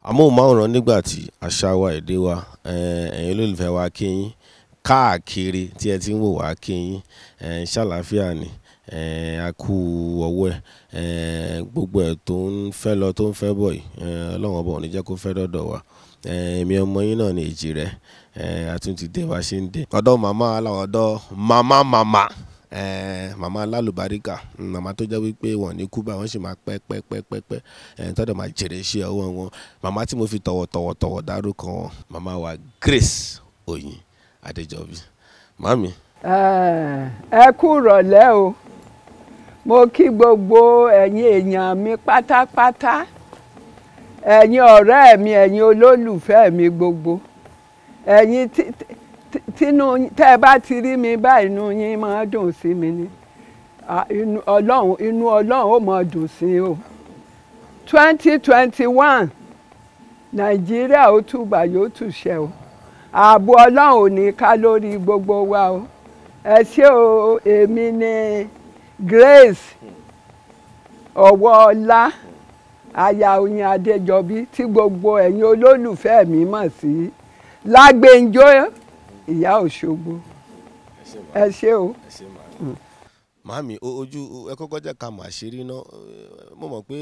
Amóhùnmáwòrán nígbà tí àṣà wa, èdè wa, ẹ̀yin olólùfẹ́ wa kí yín káàkiri tí ẹ ti ń wò wá kí yín, ṣàlàáfíà ni, a kú ọwọ́ ẹ̀, gbogbo ẹ̀ tó ń fẹ́ lọ tó ń fẹ́ bọ̀ yìí, Ọlọ́run ọba ò ní jẹ́ kó fẹ́ dọ́dọ̀ wa. Èmi ọmọ yín náà ni Èjìrẹ́, a tún ti dé bá ṣe ń dé. Ọ̀dọ̀ màmá aláwọ̀ ọ̀dọ̀ màmá màmá, màmá alálùbáríkà, màmá tó jẹ́ wípé wọ́n ní kú báyìí, wọ́n sì máa pẹ́ pẹ́ pẹ́ pẹ́ pẹ́, tọ́dọ̀ máa jèrè iṣẹ́ ọwọ́ wọn. Màmá tí mo fi tọ̀wọ̀tọ̀wọ̀ tọ̀wọ̀ dárúkọ wọn, màmá wa Grace Oyin Adéjọbí. Màmí. Ẹ kú ìrọ̀lẹ́ o, mo kí gbogbo ẹ̀yin èèyàn mi pátápátá, ẹ̀yin ọ̀rẹ́ mi, ẹ̀yin olólùfẹ́ mi gbogbo, ẹ̀yin tínú tẹ́ ẹ bá ti rí mi báyìí inú yín máa dùn sí mi ni. Ọlọ́run, inú Ọlọ́run ó máa dùn sí o. 2021 Nàìjíríà ó túbà yóò túṣẹ o. Ààbò Ọlọ́run ò ní ká lórí gbogbo wa o. Ẹ ṣé o, èmi ni Grace Ọwọ́ọlá aya Oyin Adéjọbí tí gbogbo ẹ̀yin olólùfẹ́ mi mọ̀ sí Lágbèǹjọ́ Ìyá Òṣogbo. Ẹ ṣé o. Màámi, ojú ẹ kọ́kọ́ jẹ́ ká mọ̀ àṣírí náà. Mo mọ̀ pé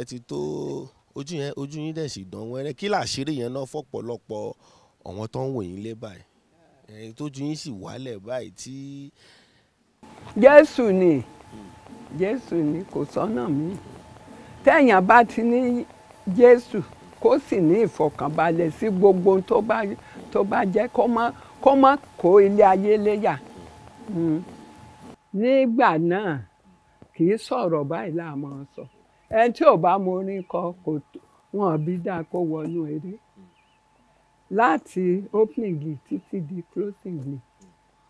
ẹ ti tó ojú yẹn, ojú yín dẹ̀ sì dán wẹ́rẹ́. Kí làṣírí yẹn náà fọ́pọ̀lọpọ̀ àwọn tó ń wò yín lé báyìí, tójú yín sì wálẹ̀ báyìí tí. Jésù ni, Jésù ni, kò sọ́nà mi. Tẹ̀yàn bá ti ní Jésù kó sì ní ìfọ̀kànbalẹ̀ sí gbogbo tó bá jẹ́ kó má kó ilé ayé léyà. Nígbà náà kì í sọ̀rọ̀ báyìí là máa sọ. Ẹni tí ò bá mọ orin kọ kò wọ́n bí dáa kó wọnú eré. Láti opening títí di closing ni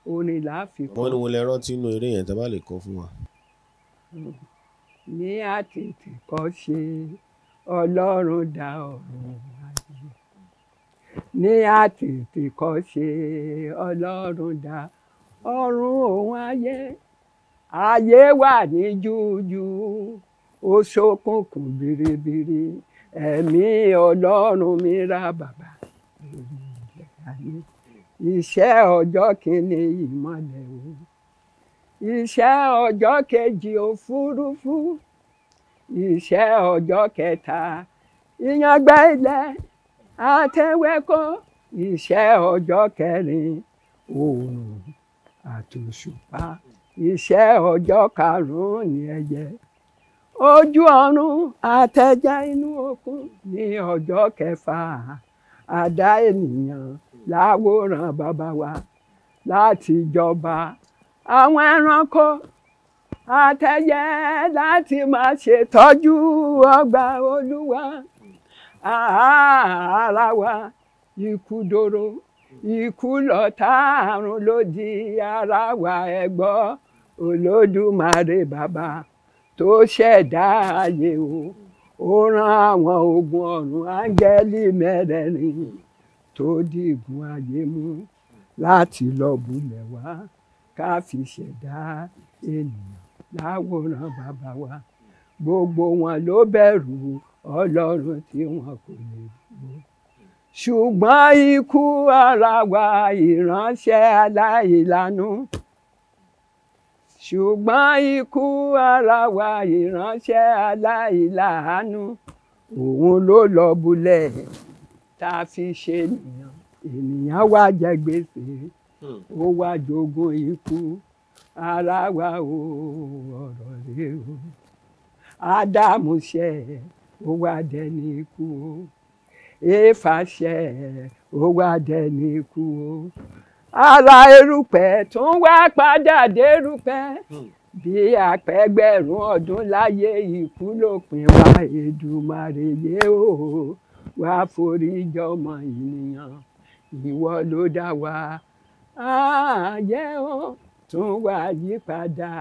orin là á fi kọ. Wọ́n ní wo lẹ rántí inú eré yẹn tẹ́ bá lè kọ fún wa. Ní àtètèkọ́ṣe Ọlọ́run dá ọ̀run ayé. Ní àtètèkọ́ṣe Ọlọ́run dá ọ̀run òun ayé. Ayé wà ní jújù, ó ṣókùnkùn biribiri. Ẹ̀mí Ọlọ́run mi ra bàbá lórí ilẹ̀ ayé. Iṣẹ́ ọjọ́ kìíní ìmọ́lẹ̀ o. Iṣẹ́ ọjọ́ kejì òfurufú. Iṣẹ́ ọjọ́ kẹta ìyàngbẹ́ ilẹ̀ àtẹwéko. Iṣẹ́ ọjọ́ kẹrin oòrùn àtòṣùpá. Iṣẹ́ ọjọ́ karùn-ún ni ẹyẹ ojú ọ̀run àtẹja inú òkun. Ní ọjọ́ kẹfà àdá ènìyàn láwòrán bàbá wa láti jọba àwọn ẹranko àtẹyẹ láti máa ṣètọ́jú ọgbà Olúwa. Ara wa ikú dóró, ikú lọ̀tá, àrùn ló di ara wa. Ẹ gbọ́ Olódùmarè bàbá tó ṣẹ̀dá ayé o, ó rán àwọn ogun ọ̀run áńgẹ́lì mẹ́rẹ̀ẹ̀rin tó dìgún ayé mú láti lọ bulẹ̀ wá ká fi ṣẹ̀dá ènìyàn láwòrán bàbá wa. Gbogbo wọn ló bẹ̀rù Ọlọ́run tí wọn kò lè bú. Ṣùgbọ́n ikú ara wa ìránṣẹ́ aláìlànú. Ṣùgbọ́n ikú ara wa ìránṣẹ́ aláìláàánú. Òun ló lọ bulẹ̀ tá a fi ṣe ènìyàn. Ènìyàn wá jẹ gbèsè, ó wá jogún ikú. Ara wa o, ọ̀rọ̀ rẹ o. Ádámù ṣẹ̀, ó wá dẹni ikú o. Éfà ṣẹ̀, ó wá dẹni ikú o. Ara erùpẹ̀ tún wá padà dérùpẹ̀. Bí àpẹgbẹ̀rún ọdún láyé ikú lópin wa. Èdùmàrè yé o, wá forí jọmọ ènìyàn. Ìwọ ló dá wa, ayé o tún wá yí padà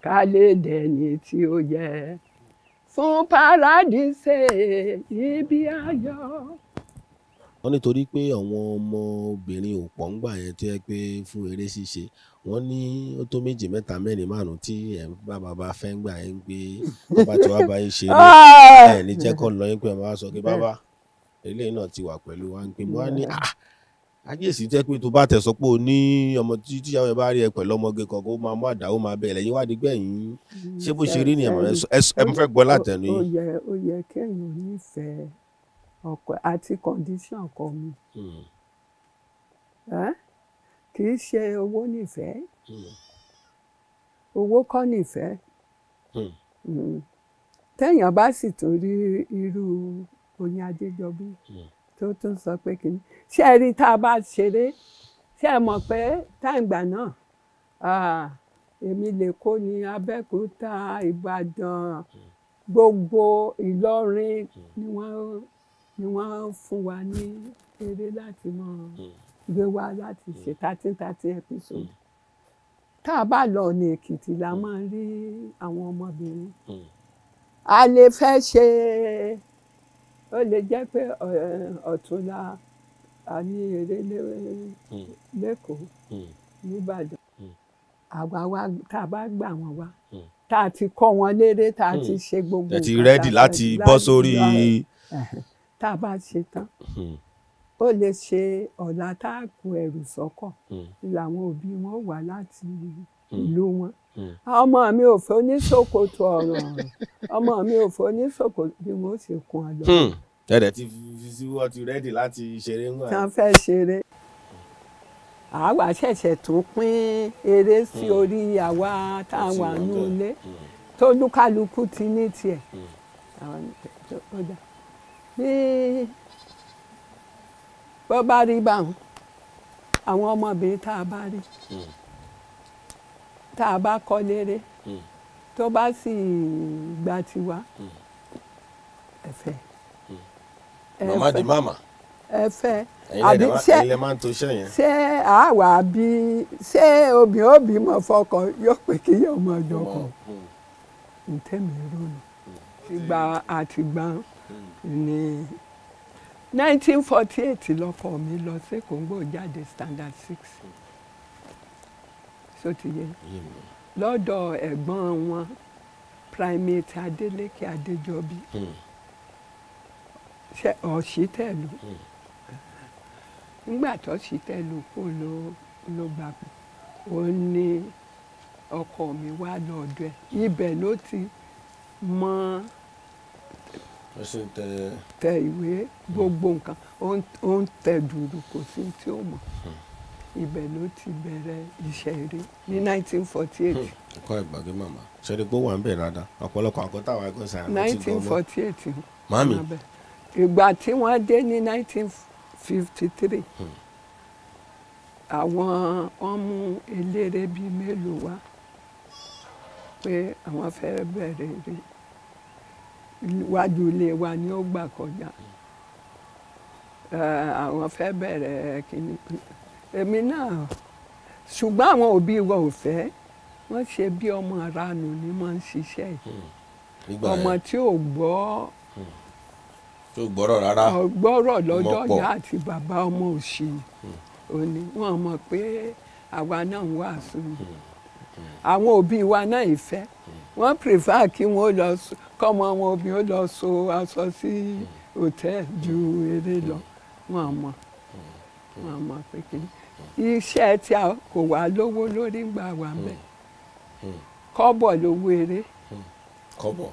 Ká lè dẹni tí ó yẹ fún paradíṣe ibi ayọ̀. Wọ́n nítorí pé àwọn ọmọbìnrin ò pọ̀ ńgbà yẹn tó yẹ pé fún eré ṣíṣe, wọ́n ní ó tó méjì, mẹ́ta, mẹ́rin, márùn-ún tí ẹ̀ ń bá bàbá fẹ́ ń gbà yẹn pé wọ́n bá ti wá bá yín ṣeré, ẹ̀ ní jẹ́ kó lọ yín pé ẹ máa sọ pé bàbá eléyìí náà ti wà pẹ̀lú wa ń pè wọ́n á ní àkíyèsí jẹ́ pé tó bá tẹ̀ sọ pé o ní ọmọ tí tíyàwó ẹ bá rí ẹ pẹ̀lú ọmọge kan kó máa mú àdá ó máa bẹ̀rẹ̀ lẹ́yìn wádìí gbẹ̀yìn. Ṣé bó ṣe rí ni ẹ fẹ́ gbọ́ látẹnu yín? Ó yẹ kéèyàn nífẹ̀ẹ́ ọkọ àti condition ọkọ mi. Kì í ṣe owó nífẹ̀ẹ́, owó kọ́ nífẹ̀ẹ́. Téèyàn bá sì tún rí irú Oyin Adéjọbí tó tún sọ pé kìíní ṣé ẹ rí tá a bá ṣeré, ṣé ẹ mọ̀ pé táìgbà náà èmi lè kó ní Abẹ́òkúta, Ìbàdàn, gbogbo Ìlọrin ni wọ́n fún wa ní eré láti mọ̀ gbé wá láti ṣe 13 episode. Tá a bá lọ ní Èkìtì la máa ń rí àwọn ọmọbìnrin. A lè fẹ́ ṣe, ó lè jẹ́ pé ọ̀túnla a ní eré lẹ́kọ̀ọ́ nìbàdàn. Àwa wa tá a bá gbà wọ́n wá, tá a ti kọ́ wọn léré, tá a ti ṣe gbogbo nǹkan. Ẹ ti rẹ́dì láti bọ́ sórí. Tá a bá ṣe tán, ó lè ṣe ọ̀la tá a kó ẹrù sọ́kọ̀ làwọn òbí wọn wà láti ìlú wọn. Ọmọ mi ò fẹ́ oníṣòkòtò ọ̀rọ̀, ọmọ mi ò fẹ́ oníṣòkòtò, bí wọ́n ṣe kún ọ lọ. Ẹ̀rẹ̀ ti fi sí wọ́n ti rẹ́dì láti ṣeré ńgbà. Tí wọ́n fẹ́ ṣeré, àwa ṣẹ̀ṣẹ̀ tún pín eré sí orí àwa tá a wà nínú ilé tó lúkálukú ti ní tiẹ̀. Bí bó bá rí báwọn, àwọn ọmọbìnrin tá a bá rí, tá a bá kọ́ léré, tó bá sì gba tiwa, ẹ fẹ́. Màmá di màmá. Ẹ fẹ́. Àbí ṣé máa ń to iṣẹ́ yẹn? Ṣé àwa bí ṣé obìnrin ó bímọ fọkọ yóò pé kí yóò mọ ọjọ́ kan? Ntẹ́mi ronú. Ìgbà àtìgbà ní 1948 lọkọ mi lọ sí Kóńgò jáde standard 6. So ti yé lọ́dọ̀ ẹ̀gbọ́n wọn Primate Adeleke Adéjọbí, ṣe Ọ̀ṣítẹ̀lú. Nígbà tó Ọ̀ṣítẹ̀lú kó ló gbà pé ó ní ọkọ mi wá lọ́dọ̀ ẹ̀, ibẹ̀ ló ti mọ tẹ ìwé gbogbo nǹkan, ó ń tẹ dùrù, kò sí tí ó mọ̀. Ibẹ̀ ló ti bẹ̀rẹ̀ iṣẹ́ eré ní 1948. Ẹ̀kọ́ ìgbàgbé màmá ṣẹ́ni gbó wà ń bẹ̀ dáadáa, ọ̀pọ̀lọpọ̀ àkọ́tà àwọn ẹ̀kọ́ sàn àti gbọ́mọ́. 1948. Màmí. Ìgbà tí wọ́n dé ní 1953, àwọn wọ́n mú eléré bíi mélòó wá pé àwọn fẹ́ bẹ̀rẹ̀ eré. Iwájú ilé wa ni ó gbà kọjá. Àwọn fẹ́ bẹ̀rẹ̀ kínní. Èmi náà, ṣùgbọ́n àwọn òbí wa ò fẹ́, wọ́n ṣe bí ọmọ ranù ni wọ́n ń ṣiṣẹ́ yìí. Ọmọ tí ò gbọ́ tó gbọ́rọ̀ rárá, gbọ́rọ̀ lọ́dọ̀ ìyá àti bàbá, ọmọ òṣì òní. Wọ́n mọ̀ pé àwa náà ń wàásù ni. Àwọn òbí wa náà ìfẹ́, wọ́n prefer kí wọ́n lọ kọ́mọ wọn obìnrin ó lọ so aṣọ sí hòtẹ́ẹ̀lì ju eré lọ. Wọ́n mọ̀, wọ́n mọ̀ pé kí iṣẹ́ tí a kò wá lówó lórí gbà wá mẹ́. Kọ́bọ̀ lówó eré. Kọ́bọ̀.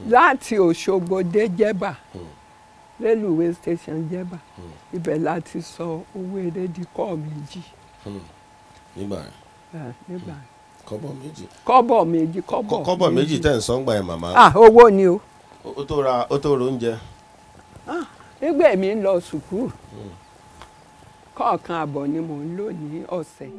Láti Òṣogbo dé Jẹ́bà, railway station Jẹ́bà, ibẹ̀ láti sọ owó eré di kọ́ méjì. Nígbà yẹn. Nígbà yẹn. Kọ́bọ̀ méjì. Kọ́bọ̀ méjì, kọ́bọ̀. Kọ́bọ̀ méjì tẹ̀ ń sọ ń gbà yẹn màmá. Owó ni o. Ó tó ra, ó tó ra oúnjẹ. Nígbà èmi ń lọ sùkúù, kọ̀ọ̀kan àbọ̀ ni mò ń lò ní ọ̀sẹ̀.